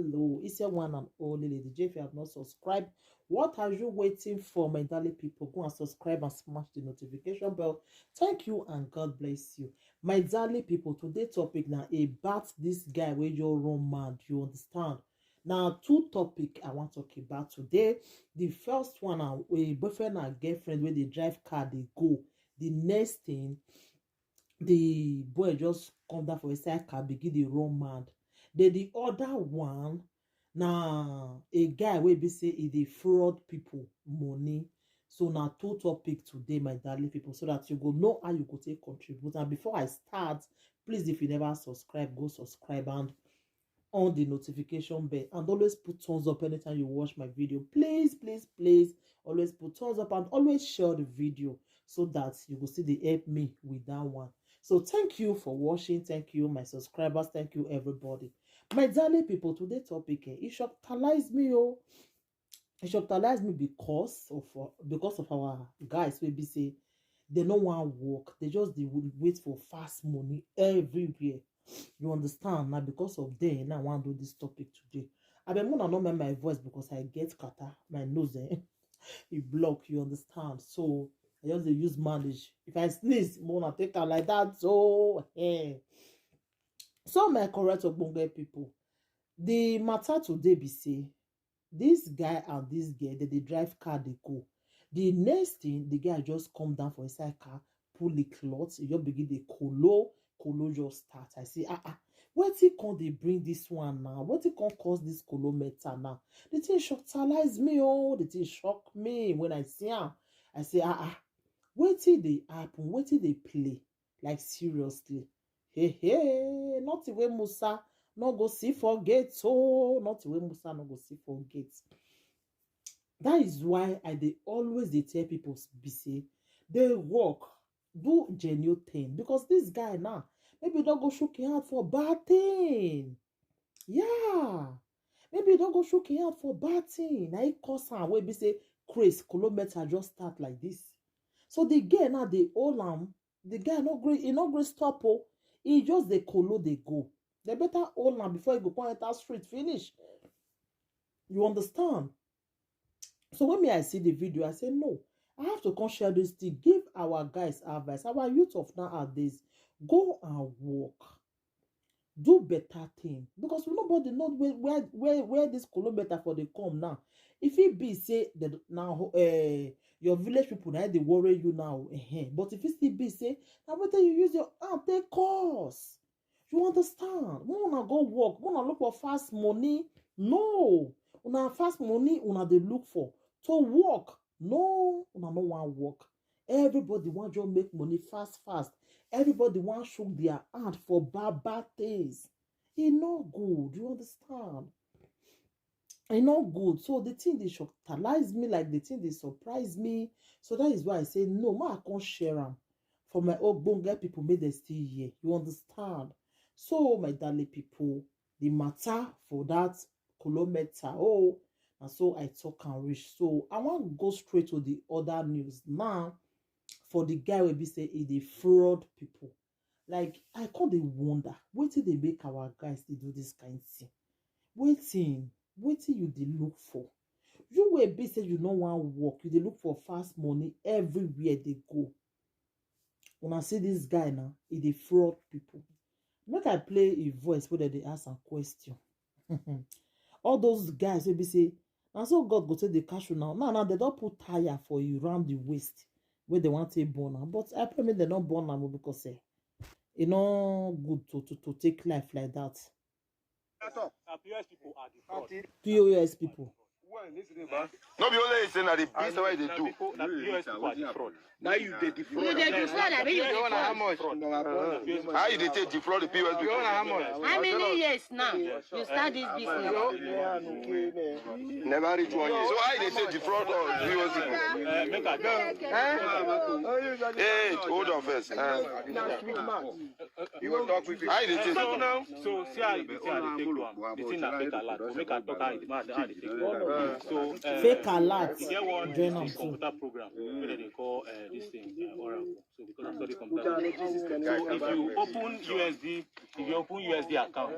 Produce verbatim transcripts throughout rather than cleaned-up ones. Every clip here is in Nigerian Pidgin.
Hello, it's your one and only Lady J. If you have not subscribed, what are you waiting for, my darling people? Go and subscribe and smash the notification bell. Thank you and God bless you. My darling people, today topic now about this guy where you run mad, you understand? Now, two topic I want to talk about today. The first one, uh, a boyfriend and girlfriend where they drive car, they go. The next thing, the boy just come down for inside car, begin the run mad. Then the other one, now a guy will be say he dey fraud people money. So now two topic today, my darling people, so that you go know how you go take contribute. And before I start, please, if you never subscribe, go subscribe and on the notification bell, and always put thumbs up anytime you watch my video. Please, please, please, always put thumbs up and always share the video so that you go see the help me with that one. So thank you for watching. Thank you, my subscribers. Thank you, everybody. My darling people, today topic, eh, it shocktalize me, oh. It shocktalize me because of, uh, because of our guys wey be say they no wan work. They just dey wait for fast money everywhere. You understand? Now because of them, now I wan do this topic today. I been wanna know my, my voice because I get kata, my nose, eh, it block. You understand? So I just dey use manage. If I sneeze, wanna take am like that. So, eh. So my correct ogbonge people, the matter today be say this guy and this girl, they dey drive car, they go. The next thing, the guy just come down for inside car, pull the cloth, you just begin the colo, colo just start. I say, ah, ah, wetin come dey bring this one now? Wetin come cause this colo matter now? The thing shocktalize me, oh, the thing shock me when I see am. I say, ah, ah, wetin dey happen? Wetin dey play? Like, seriously. Hey, hey, nothing wey Musa no go see for gate, oh, nothing wey Musa no go see for gate. That is why I dey always dey tell people be say, they work, do genuine thing, because this guy now, maybe don't go shook him out for bad thing. Yeah. Maybe don't go shook him out for bad thing. Now he cause am wey be say craze, colo matter just start like this. So the girl now, they hold am. The guy no gree, he no gree stop, oh. He just dey colo, they go. They better hold am before he go come enter street finish. You understand? So when me, I see the video, I say, no, I have to come share this thing, give our guys advice, our youth of nowadays, go and work, do better thing, because nobody know where, where, where, where this colo matter for dey come now. If it be say that now, eh, your village people now they worry you now, eh, but if it still be say now, wetin you use your hand take cause, you understand? Una go work, una look for fast money. No, una fast money una dey look for to work. No, una no wan work. Everybody wan just make money fast fast. Everybody wan shook their hand for bad bad things. E no good, you understand? E no good. So the thing dey shocktalize me, like, the thing dey surprise me. So that is why I say no, ma, I can't share am for my ogbonge people, make dem still hear. You understand? So my darling people, the matter for that colo matter, oh, and so I talk and reach. So I want to go straight to the other news now for the guy wey be say he dey fraud people. Like, I come dey wonder, wetin dey make our guys dey do this kind thing? Wetin, wetin you dey look for? You wey be say you no wan work, you dey look for fast money everywhere they go. Una see this guy now, he dey fraud people. Make I play a voice where they ask a question. All those guys wey be say, now so God go take the cashew now. Now, now they don't put tire for you round the waist where they want to burn am. But I pray make they not burn am, oh, because, eh, e no good to, to, to take life like that. P O S people are the fraud. P O S people. No be only say na the business wey dey do. Na P O S people are the fraud. Now you dey defraud. You dey defraud, abi you dey fraud? How much? How you dey take defraud the P O S people? How many years now you start this business? Never reach one year. So how you dey take defraud us, P O S people? Eh, make I. Hey, hold on first. Eh. You go talk with people. How you dey take? So now, so see how you see how they take do am. The thing na fake alert. But make I talk how you how they take do am. So, eh, fake alert. Get one, join am too. Computer program wey dem dey call, eh, this thing, eh, Oracle. So because of So if you open U S D, if you open U S D account,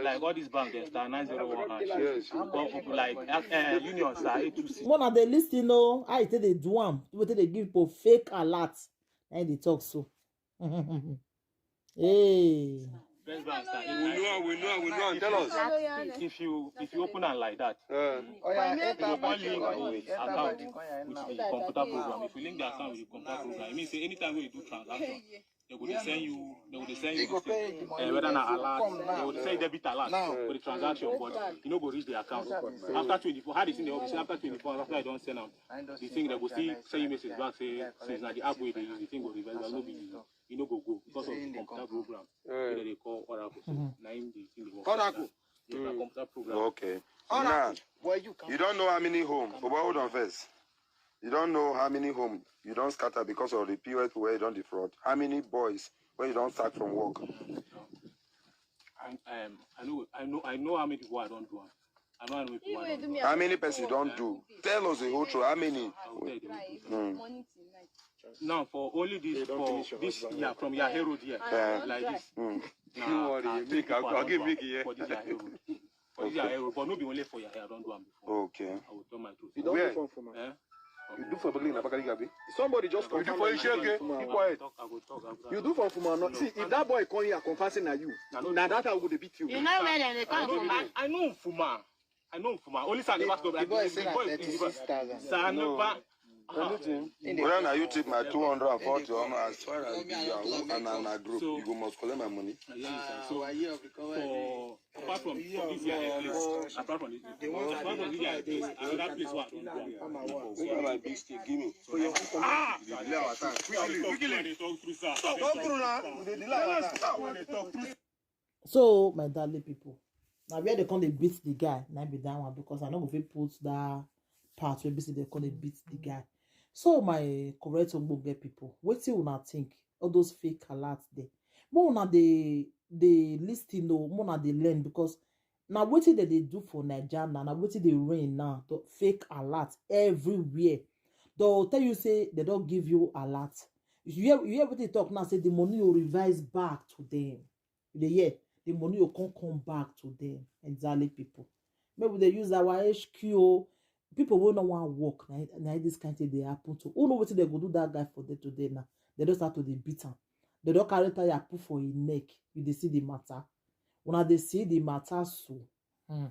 like all these banks, there's star nine zero one hash. Or like uh, Union star eight two six. Mona, they listen, no. I tell they do am. People tell they give people fake alert. And they talk so. Hey. First bank star. We know, we know, we know. Tell us. If you if you open am like that, uh, you go come link the account with the computer program. If you link the account with the computer program, it means say anytime we do transaction, they go dey send you, they go dey send you this thing. Uh, whether na alert, they go dey send you debit alert for the transaction, but you no go reach the account. After twenty-four, how the thing dey work be say after twenty-four hours, after you don send am, the thing they go still send you message back say since na the app wey you dey use, the thing go reverse back, no be you no go go because of the computer program wey dem dey call Oracle. So na im the thing dey work. Oracle. Yes, na computer program. Okay. Now, you don't know how many home. But hold on first. You don't know how many home you don scatter because of the P O S wey you don defraud. How many boys wey you don sack from work? I, um, I know, I know, I know how many people I don do am. I know how many people I don do am. How many person you don do? Tell us the whole truth. How many? I will tell you the whole truth. Now for only this, for this year, from Yahoo Road here, like this. No worry, make I go give make here. For this Yahoo Road. For this Yahoo Road, but no be only for Yahoo, I don do am before. Okay. I will tell my truth. You don do for Fuma? Eh? You do for Bagli na Bagli, abi? Somebody just confirm. You do for Ishege? Keep quiet. I go talk, I go talk. You do for Fuma? No. See, if that boy come here confess say na you, na that I go dey beat you. You know where dem dey come from? I know Fuma. I know Fuma. Only say I never stop. The boy say na thirty-six thousand. Sir, no. Whether na you take my two hundred and forty or as far as the Yahoo and na group, you go must collect my money. So for apart from this year, apart from this, apart from this year, another place where I don do am. Where my big stick? Give me. Ah! Quickly, quickly. Dey talk true, sir. Talk true now. We dey delay our time. Dey talk true. So my darling people, now where they come they beat the guy, na be that one because I no go fit put that part where be say they come they beat the guy. So my correct ogbonge people, wetin una think? All those fake alert there. More una dey dey listen o, more una dey learn because na wetin dem dey do for Naija now, na wetin dey reign now. The fake alert everywhere. They'll tell you say they don't give you alert. You hear, you hear what they talk now, say the money will revise back to them. You dey hear? The money will come come back to them. Exactly, people. Maybe they use our H Q O. People wey no wan work, na, na this kind thing dey happen to. Who know wetin dem go do that guy for there today now? They just start to dey beat am. They don carry tire put for him neck. You dey see the matter. Una dey see the matter so. Hmm.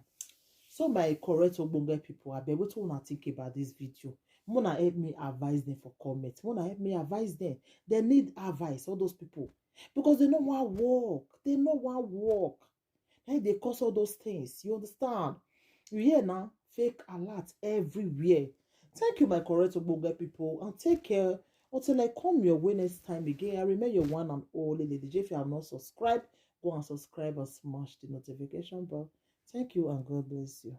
So my correct ogbonge people, abeg, wetin una think about this video? Mona help me advise them for comment. Mona help me advise them. They need advice, all those people, because they no wan work. They no wan work. Hey, they cause all those things. You understand? You hear now? Fake alert everywhere. Thank you, my correct ogbonge people, and take care. Until I come your way next time again, I remain your one and only Lady J. If you have not subscribed, go and subscribe and smash the notification bell. Thank you and God bless you.